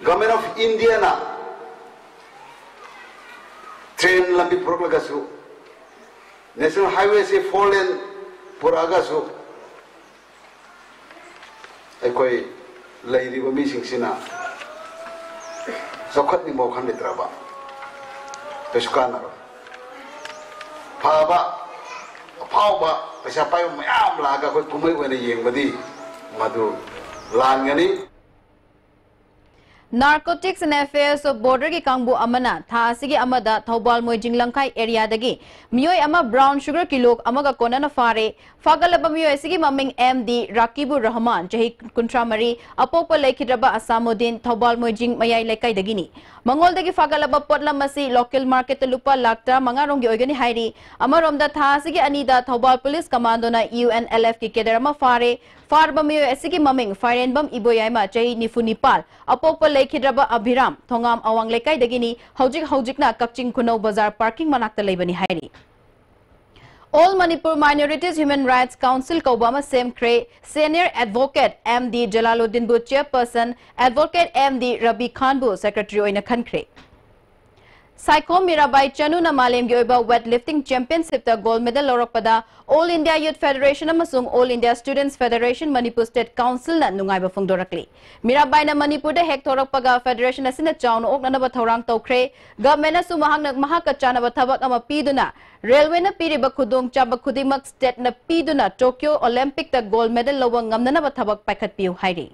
Government of Indiaꯅ train ꯂꯝꯕꯤ ꯄꯨꯔꯛꯂꯒꯁꯨ, National Highwayꯁꯤ four lane ꯄꯨꯔꯛꯑꯒꯁꯨ, ꯑꯩꯈꯣꯏ ꯂꯩꯔꯤꯕ ꯃꯤꯁꯤꯡꯁꯤꯅ ꯆꯥꯎꯈꯠꯅꯤꯡꯕ ꯋꯥꯈꯜ ꯂꯩꯇ꯭ꯔꯕ ꯀꯩꯁꯨ ꯀꯥꯟꯅꯔꯣꯏ꯫ ꯐꯕ, ꯑꯐꯥꯎꯕ, ꯄꯩꯁꯥ ꯄꯥꯏꯕ ꯃꯌꯥꯝ ꯂꯥꯛꯑꯒ ꯑꯩꯈꯣꯏ ꯀꯨꯝꯍꯩ ꯑꯣꯏꯅ ꯌꯦꯡꯕꯗꯤ ꯃꯗꯨ ꯂꯥꯟꯒꯅꯤ꯫ Narcotics and Affairs of Borderꯒꯤ ꯀꯥꯡꯕꯨ ꯑꯃꯅ ꯊꯥ ꯑꯁꯤꯒꯤ ꯑꯃꯗ ꯊꯧꯕꯥꯜ ꯃꯣꯏꯖꯤꯡ ꯂꯝꯈꯥꯏ areaꯗꯒꯤ ꯃꯤꯑꯣꯏ ꯑꯃ brown sugar kilo ꯑꯃꯒ ꯀꯣꯟꯅꯅ ꯐꯥꯔꯦ꯫ ꯐꯥꯒꯠꯂꯕ ꯃꯤꯑꯣꯏ ꯑꯁꯤꯒꯤ ꯃꯃꯤꯡ ꯑꯦꯝ ꯗꯤ ꯔꯥꯀꯤꯕꯨꯔ ꯔꯍꯃꯥꯟ, ꯆꯍꯤ ꯀꯨꯟꯊ꯭ꯔꯥ ꯃꯔꯤ, ꯑꯄꯣꯛꯄ ꯂꯩꯈꯤꯗ꯭ꯔꯕ ꯑꯁꯥꯃꯨꯗꯤꯟ, ꯊꯧꯕꯥꯜ ꯃꯣꯏꯖꯤꯡ ꯃꯌꯥꯏ ꯂꯩꯀꯥꯏꯗꯒꯤꯅꯤ꯫ ꯃꯉꯣꯜꯗꯒꯤ ꯐꯥꯒꯠꯂꯕ ꯄꯣꯠꯂꯝ ꯑꯁꯤ local marketꯇ ꯂꯨꯄꯥ ꯂꯥꯈ ꯇꯔꯥꯃꯉꯥ ꯔꯣꯝꯒꯤ ꯑꯣꯏꯒꯅꯤ ꯍꯥꯏꯔꯤ꯫ ꯑꯃꯔꯣꯝꯗ ꯊꯥ ꯑꯁꯤꯒꯤ ꯑꯅꯤꯗ Thoubal police commandoꯅ U N L Fꯀꯤ cadre ꯑꯃ ꯐꯥꯔꯦ꯫ ꯐꯥꯔꯕ ꯃꯤꯑꯣꯏ ꯑꯁꯤꯒꯤ ꯃꯃꯤꯡ ꯐꯥꯏꯔꯦꯟꯕꯝ ꯏꯕꯣꯌꯥꯏꯃ, ꯆꯍꯤ ꯅꯤꯐꯨ ꯅꯤꯄꯥꯜ, ꯑꯄꯣꯛꯄ ꯂꯩꯈꯤꯗ꯭ꯔꯕ ꯑꯕꯤꯔꯥꯝ, ꯊꯣꯉꯥꯝ ꯑꯋꯥꯡ ꯂꯩꯀꯥꯏꯗꯒꯤꯅꯤ, ꯍꯧꯖꯤꯛ ꯍꯧꯖꯤꯛꯅ ꯀꯛꯆꯤꯡ ꯈꯨꯅꯧ ꯕꯖꯥꯔ ꯄꯥꯔꯀꯤꯡ ꯃꯅꯥꯛꯇ ꯂꯩꯕꯅꯤ ꯍꯥꯏꯔꯤ꯫ All Manipur Minorities Human Rights Council ꯀꯧꯕ ꯑꯃ ꯁꯦꯝꯈ꯭ꯔꯦ꯫ Senior Advocate M D ꯖꯂꯥꯂꯨꯗꯤꯟꯕꯨ chairperson, Advocate M D Ravi ꯈꯥꯟꯕꯨ secretary ꯑꯣꯏꯅ ꯈꯟꯈ꯭ꯔꯦ꯫ ꯁꯥꯏꯈꯣꯝ ꯃꯤꯔꯥꯕꯥꯏ ꯆꯅꯨꯅ ꯃꯥꯂꯦꯝꯒꯤ ꯑꯣꯏꯕ weightlifting championshipꯇ gold medal ꯂꯧꯔꯛꯄꯗ All India Youth Federation ꯑꯃꯁꯨꯡ All India Students Federation Manipur State Councilꯅ ꯅꯨꯡꯉꯥꯏꯕ ꯐꯣꯡꯗꯣꯔꯛꯂꯤ꯫ ꯃꯤꯔꯥꯕꯥꯏꯅ ꯃꯅꯤꯄꯨꯔꯗ ꯍꯦꯛ ꯊꯣꯔꯛꯄꯒ federation ꯑꯁꯤꯅ ꯆꯥꯎꯅ ꯑꯣꯛꯅꯅꯕ ꯊꯧꯔꯥꯡ ꯇꯧꯈ꯭ꯔꯦ꯫ Governmentꯅꯁꯨ ꯃꯍꯥꯛꯅ, ꯃꯍꯥꯛꯀ ꯆꯥꯟꯅꯕ ꯊꯕꯛ ꯑꯃ ꯄꯤꯗꯨꯅ, railwayꯅ ꯄꯤꯔꯤꯕ ꯈꯨꯗꯣꯡꯆꯥꯕ ꯈꯨꯗꯤꯡꯃꯛ stateꯅ ꯄꯤꯗꯨꯅ Tokyo Olympicꯇ gold medal ꯂꯧꯕ ꯉꯝꯅꯅꯕ ꯊꯕꯛ ꯄꯥꯏꯈꯠꯄꯤꯌꯨ ꯍꯥꯏꯔꯤ꯫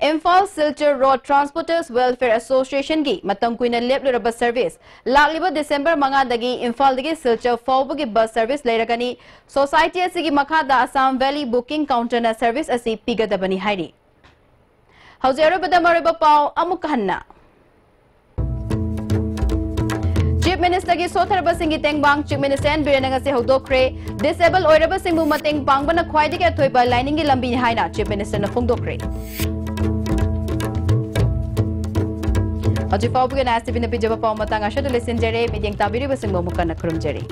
Imphal Silchar Road Transporters Welfare Associationꯒꯤ ꯃꯇꯝ ꯀꯨꯏꯅ ꯂꯦꯞꯂꯨꯔꯕ service ꯂꯥꯛꯂꯤꯕ December ꯃꯉꯥꯗꯒꯤ ꯏꯝꯐꯥꯜꯗꯒꯤ ꯁꯤꯜꯆꯔ ꯐꯥꯎꯕꯒꯤ bus service ꯂꯩꯔꯒꯅꯤ꯫ Society ꯑꯁꯤꯒꯤ ꯃꯈꯥꯗ Assam Valley booking counterꯅ service ꯑꯁꯤ ꯄꯤꯒꯗꯕꯅꯤ ꯍꯥꯏꯔꯤ꯫ ꯍꯧꯖꯤꯛ ꯑꯔꯣꯏꯕꯗ ꯃꯔꯨꯑꯣꯏꯕ ꯄꯥꯎ ꯑꯃꯨꯛ ꯍꯟꯅ꯫ Chief Ministerꯒꯤ ꯁꯣꯊꯔꯕꯁꯤꯡꯒꯤ ꯇꯦꯡꯕꯥꯡ Chief Minister N ꯕꯤꯔꯦꯟꯅ ꯉꯁꯤ ꯍꯧꯗꯣꯛꯈ꯭ꯔꯦ꯫ Disable ꯑꯣꯏꯔꯕꯁꯤꯡꯕꯨ ꯃꯇꯦꯡ ꯄꯥꯡꯕꯅ ꯈ꯭ꯋꯥꯏꯗꯒꯤ ꯑꯊꯣꯏꯕ ꯂꯥꯏꯅꯤꯡꯒꯤ ꯂꯝꯕꯤꯅꯤ ꯍꯥꯏꯅ Chief Ministerꯅ ꯐꯣꯡꯗꯣꯛꯈ꯭ꯔꯦ꯫ ꯍꯧꯖꯤꯛ ꯐꯥꯎꯕꯒꯤ ꯑꯣꯏꯅ S T Vꯅ ꯄꯤꯖꯕ ꯄꯥꯎ ꯃꯇꯥꯡ ꯑꯁꯤꯗ ꯂꯣꯏꯁꯤꯟꯖꯔꯦ꯫ ꯃꯤꯠꯌꯦꯡ ꯇꯥꯕꯤꯔꯤꯕꯁꯤꯡꯕꯨ ꯑꯃꯨꯛ ꯍꯟꯅ ꯈꯨꯔꯨꯝꯖꯔꯤ꯫